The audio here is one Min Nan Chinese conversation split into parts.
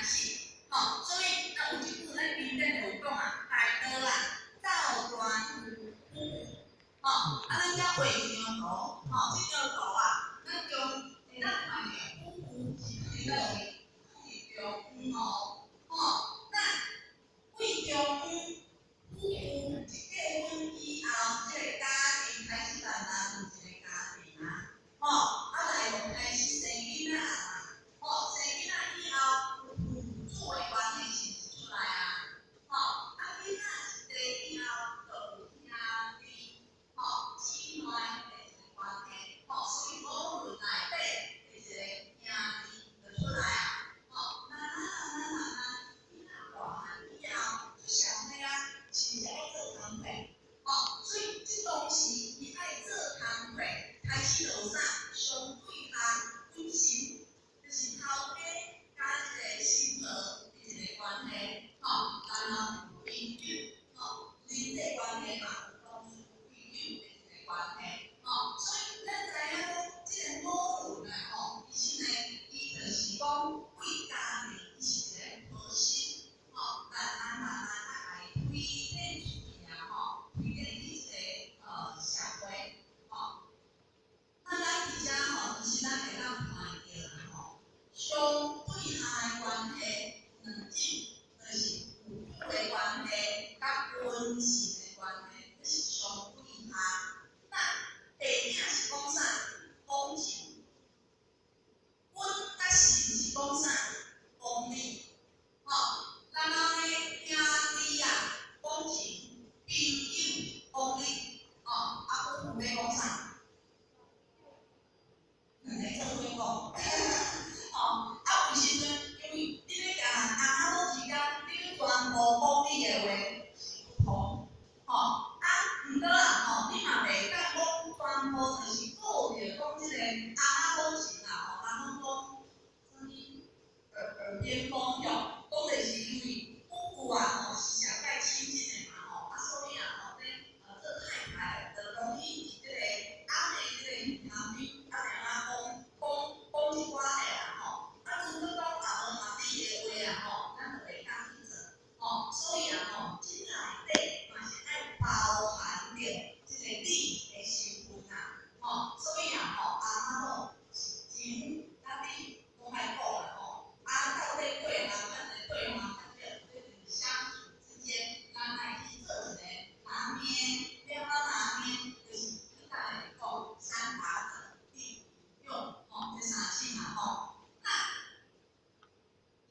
是，吼，所以啊有一句咱經典就有講啊，大道啊，走斷夫婦，吼，啊咱遮畫一張圖，吼，這張圖啊，咱中會當看著夫婦是佇佗位？佇中央哦，吼，那對中央夫婦一結婚以後，這個家庭開始慢慢有一個家庭啊，吼，啊來就開始生囡仔啊，吼，生囡仔以後有父子的關係是毋是出來啊？吼，啊囡仔一大以後，就有兄弟，吼，姊妹的一個關係，吼，所以母倫內底的一個兄弟就出來啊，吼，慢慢慢慢慢慢，囡仔大漢以後，出社會啊，是毋是愛做工課？吼，所以這當時伊愛做工課，開始就有啥？相對下本身就是頭家佮這個新抱的一個關係，吼，然後朋友，吼，人際關係嘛有同事朋友的一個關係，吼，所以咱知影講，這個母倫啊，吼，其實呢，伊就是講對家庭伊是一個核心，吼，慢慢慢慢愛推展出去啊，吼，推展去這個社會，吼。那咱佇遮吼，其實咱會當看會著啦，吼，相對下的關係有兩種，就是父子的關係佮君臣的關係，這是相對下。那地囝是講啥？講情。君佮臣是講啥？講理。吼，然後呢，兄弟啊，講情；朋友講理。吼，啊，夫婦欲講啥？兩個做伙講。吼，啊，有時陣因為你欲共翁仔某之間，你欲全部講你的話是不通，吼，啊，毋過啊，吼，你嘛袂當講全部就是顧著講這個翁仔某情啊，吼，人攏講啥物耳邊風吼，當然是因為夫婦啊，吼，是上蓋親近的嘛，吼，啊，所以啊，吼，這做太太的就容易佇這個翁的這個耳旁邊，啊，定定講講講這寡話啦，吼，啊，如果講也無合你的話啊，吼，咱就袂當去做，吼，所以啊，吼，這內底嘛是愛包含著這個你的身份啊，吼，所以啊，吼，翁仔某是情佮理攏愛講啦，吼，啊，到底對人咱的對話，咱這個相處之間，咱愛去做一個拿捏，了怎拿捏，就是你等下會講三達者利用，吼，這三種啊，吼，那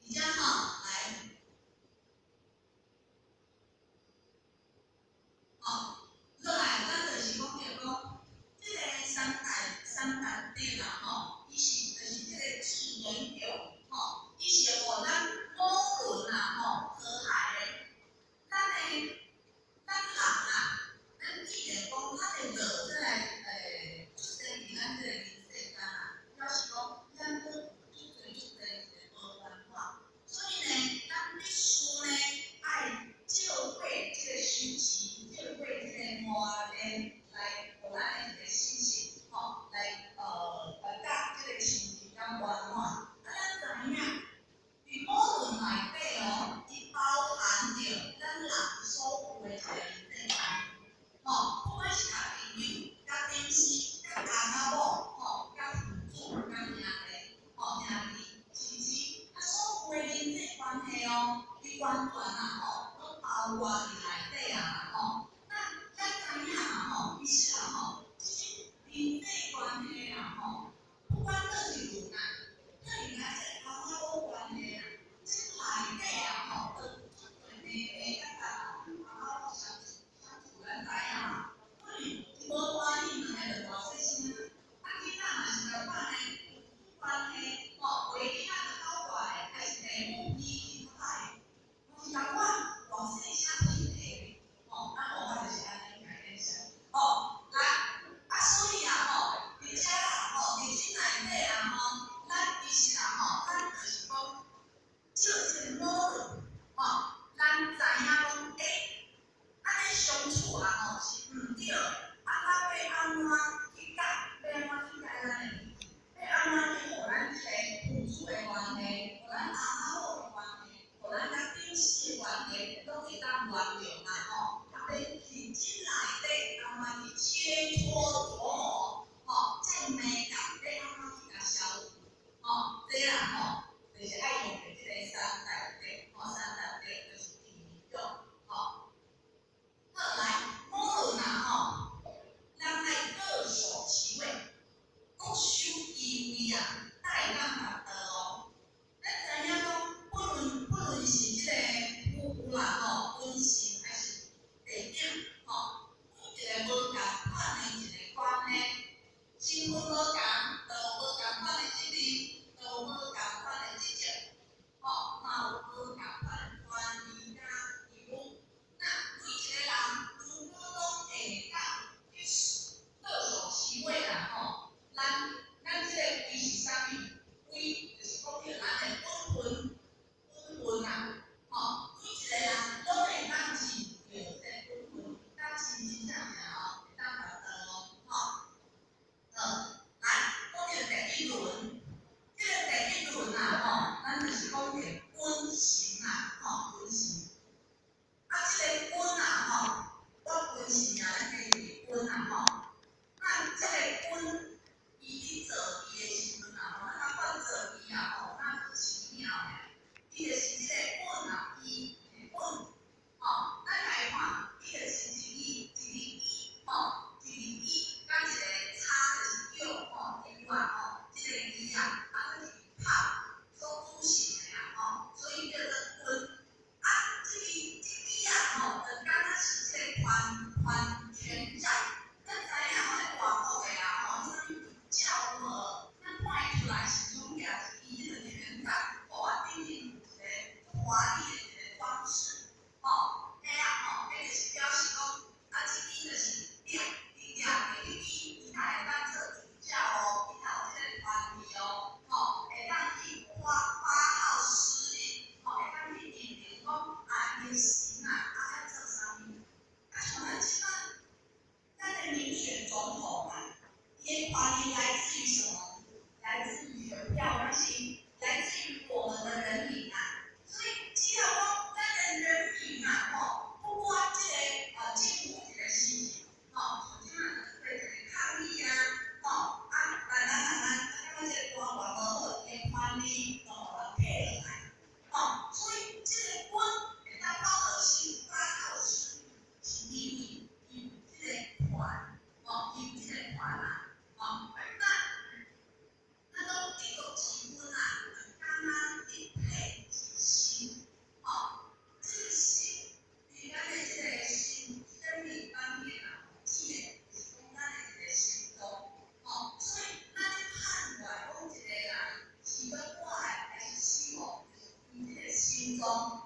佇遮吼來，吼，落來咱就是講著講，這個三達德啦，吼，伊是就是這個智仁勇，吼，伊是予咱母倫啊，吼，和諧的，咱的咱人啊，咱既然講咱的樂這來出生佇咱這個人世間啊，表示講咱閣有足濟足濟一個無辦法，所以呢，咱必須呢愛借過這個修持，借過這個磨練，來予咱的一個心性，吼，來來佮這個親情較圓滿。啊，咱知影，佇母倫內底哦，伊包含著咱人所有的一個人際關係，吼，不管是佮朋友、佮頂司、佮翁仔某，吼，佮父子、佮兄弟，吼，兄弟，甚至啊所有的人際關係哦，伊完全啊吼，攏包括佇內底啊吼。那咱知影啊吼，其實啊吼，這種人際關係啊吼，不管佗一輪啊，對應來這個翁仔某關係啊，這內底啊吼，都有足濟眉眉角角啊，翁仔某相處相處，咱知影嘛，因為伊無歡喜兩个就大細聲啊，啊囡仔嘛是仝款呢，父子關係，吼，為囡仔就鬥大的，還是父母脾氣較歹的，嘛是仝款大細聲脾氣的，吼，啊無法路。